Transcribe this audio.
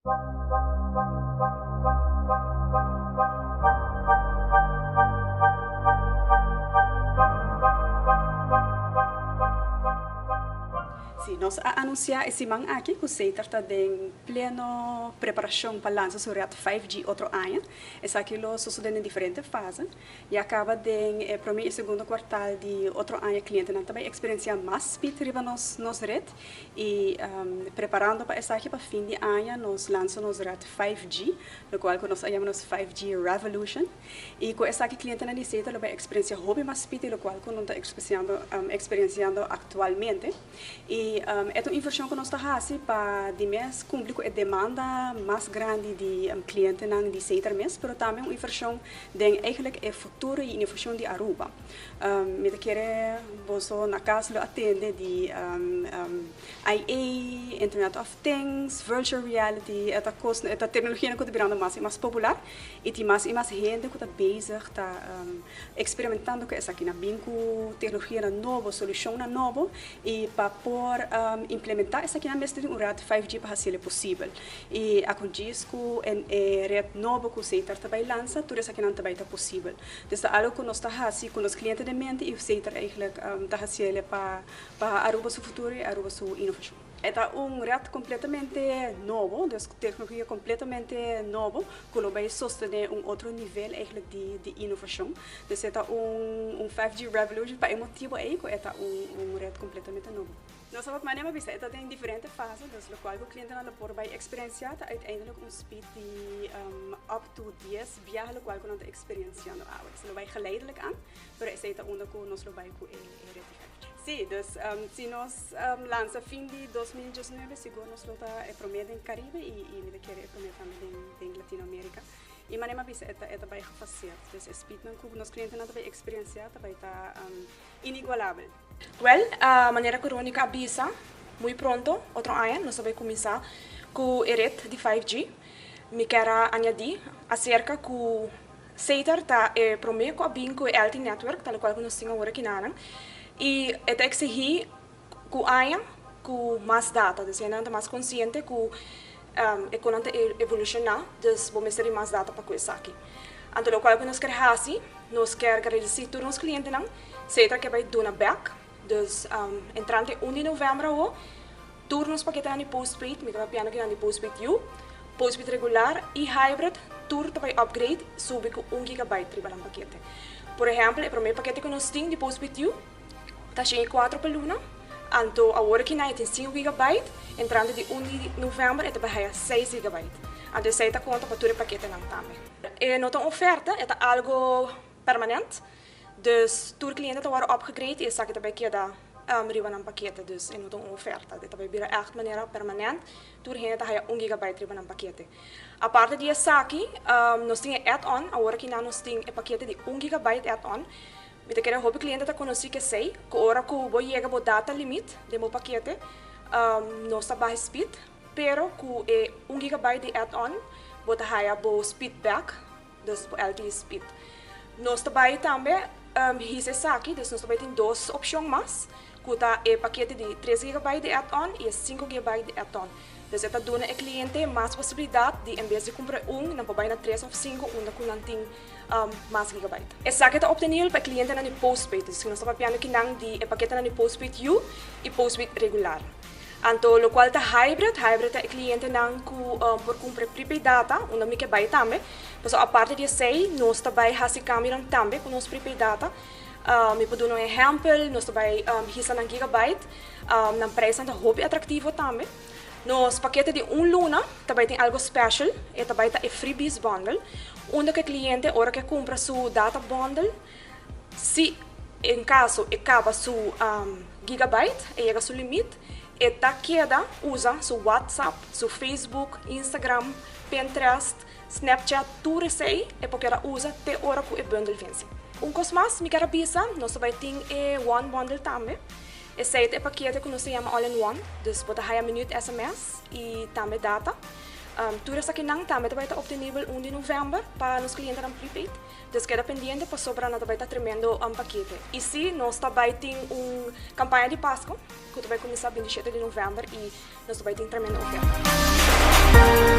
Sí, nos a anunsiá e siman aki ku Setar ta den pleno preparashon pa lansa su ret 5G otro aña. Esaki lo sosodé den diferente fase. Ya kaba den e promé i segundo kuartal di otro aña klientenan ta bai eksperensiá mas speed riba nos nos ret i preparando pa esaki pa fin di aña nos lansa nos ret 5G, lokual ku nos a yama nos 5G Revolution. I ku esaki klientenan di Setar lo bai eksperensiá hopi mas speed di lokual ku nan ta eksperensiando eksperensiando aktualmente. I e ta un invershon ku nos ta hasi pa di mes kumpli ku e demanda mas grandi di klientenan di Setar mes, pero tambe un invershon den eigenlijk e futuro i inovashon di Aruba. Mi ta kere boso na kas lo atende di IA, Internet of Things, Virtual Reality, e ta kos, e ta teknologianan ku ta birando mas i mas popular i tin mas i mas hende ku ta bezig ta eksperimentando ku esakinan, bin ku teknologianan nobo, solushonnan nobo i pa por implementá esakinan mester tin un ret 5G pa hasiel e posibel. I akondjis ku e ret nobo ku Setar ta bai lansa, tur esakinan ta bai ta posibel. Dus ta algu ku nos ta hasi ku nos kliente den mente i Setar eigentlik ta hasiel pa Aruba su futuro i Aruba su inovashon. E ta un ret kompletamente nobo, dus teknologia kompletamente nobo ku lo bai sostené un otro nivel eigentlik di inovashon. Dus e ta un 5G revolution pa e motibu ei ku e ta un ret kompletamente nobo. Nos tabata manera bisa e ta den diferente fase, dus lokual ku klientenan lo por bai eksperensiá ta uiteindelijk un speed di up to dies biaha lokual ku nan ta eksperensiando awe. Dus lo bai geleidelijk aan, pero esei ta unda ku nos lo bai ku e ret di 5G. Sí, dus si nos lansa fin di 2019 sigur nos lo ta e promé den Caribe i mi ta kere e promé tambe den Latinoamérica. I manera mi a bisa e ta e ta bai gefaseerd, dus e speednan ku nos klientenan ta bai eksperensiá ta bai ta inigualabel. Wèl, manera ku Ronica a bisa, muy pronto, otro aña, nos ta bai kuminsá ku e ret di 5G. Mi kier a añadí aserka ku Setar ta e promé ku a bin ku e LTE network, tal kual ku nos tin awor akinanan, i e ta eksigí ku aña ku mas data. Dus hendenan ta mas konsiente ku e konan ta evolushoná, dus bo mester di mas data pa ku esaki. Anto lokual ku nos kier hasi, nos kier gradisí tur nos klientenan, Setar ke bai duna bèk, dus entrante un di novèmber awo, Tur nos paketenan di postpaid, mi ta papiando kinan di postpaid U, postpaid regular i hybrid, tur ta bai upgrade subi ku un gigabyte riba nan pakete. Por ehèmpel, e promé pakete ku nos tin di postpaid U ta 104 pa luna, anto awor kinan e tin sinku gigabyte, entrante di un di novèmber e ta bai haya seis gigabyte. Anto esei ta konta pa tur e paketenan tambe. E no ta un oferta, e ta algo permanent, dus tur kliente ta wòrdu upgegrade i esaki ta bai keda. Riba nan pakete, dus e no ta un oferta. E ta bai bira ègt manera permanent, tur hende ta haya un gigabyte riba nan pakete. Aparte di esaki, nos tin e add-on, awor aki nan nos tin e pakete di un gigabyte add-on. Mi ta kere hopi kliente ta konosí ku esei, ku ora ku bo yega bo data limit den bo pakete, nos ta baha e speed, pero ku e un gigabyte di add-on bo ta haya bo speed bèk. Dus bo LTE speed. Nos ta bai tambe hisa esaki, dus nos ta bai tin dos opcion mas, cu ta e pakete di tres gigabyte di add-on y e cinco gigabyte di add-on. Dus e ta duna e cliente mas posibilidad di en bes di cumpra un, nan por bai na tres of cinco unda cu nan tin mas gigabyte. Esaki ta obtenibel pa e clientenan di postpaid, dus nos ta papiando kinan di e paketenan di postpaid U y postpaid regular. Anto lokual ta hybrid, hybrid ta e klientenan ku por kumpra e prepaid data, unda mi ke bai tambe. Pasobra aparte di esei nos ta bai hasi kambionan tambe ku nos prepaid data. Mi por duna un ehèmpel, nos ta bai hisa nan gigabyte, nan preisnan ta hopi atraktivo tambe. Nos pakete di un luna ta bai tin algo special, e ta bai ta e freebies bundle, unda ku e kliente ora ku e kumpra su data bundle, Si en kaso e kaba su gigabyte, e yega su limit, e ta keda usa su WhatsApp, su Facebook, Instagram, Pinterest, Snapchat, tur esei e por keda usa te ora ku e bundle vense. Un kos mas mi ker a bisa, nos ta bai tin e One Bundle tambe. Esei ta e pakete ku nos ta yama All in One, dus bo ta haya minuut sms i tambe data. Tur esakinan tambe ta bai ta obtenibel un di novèmber pa nos klientenan prepaid. Dus keda pendiente pasobra nan ta bai ta tremendo pakete. I si nos ta bai tin un kampaña di Pasko ku ta bai kuminsá 27 di novèmber i nos ta bai tin tremendo oferta.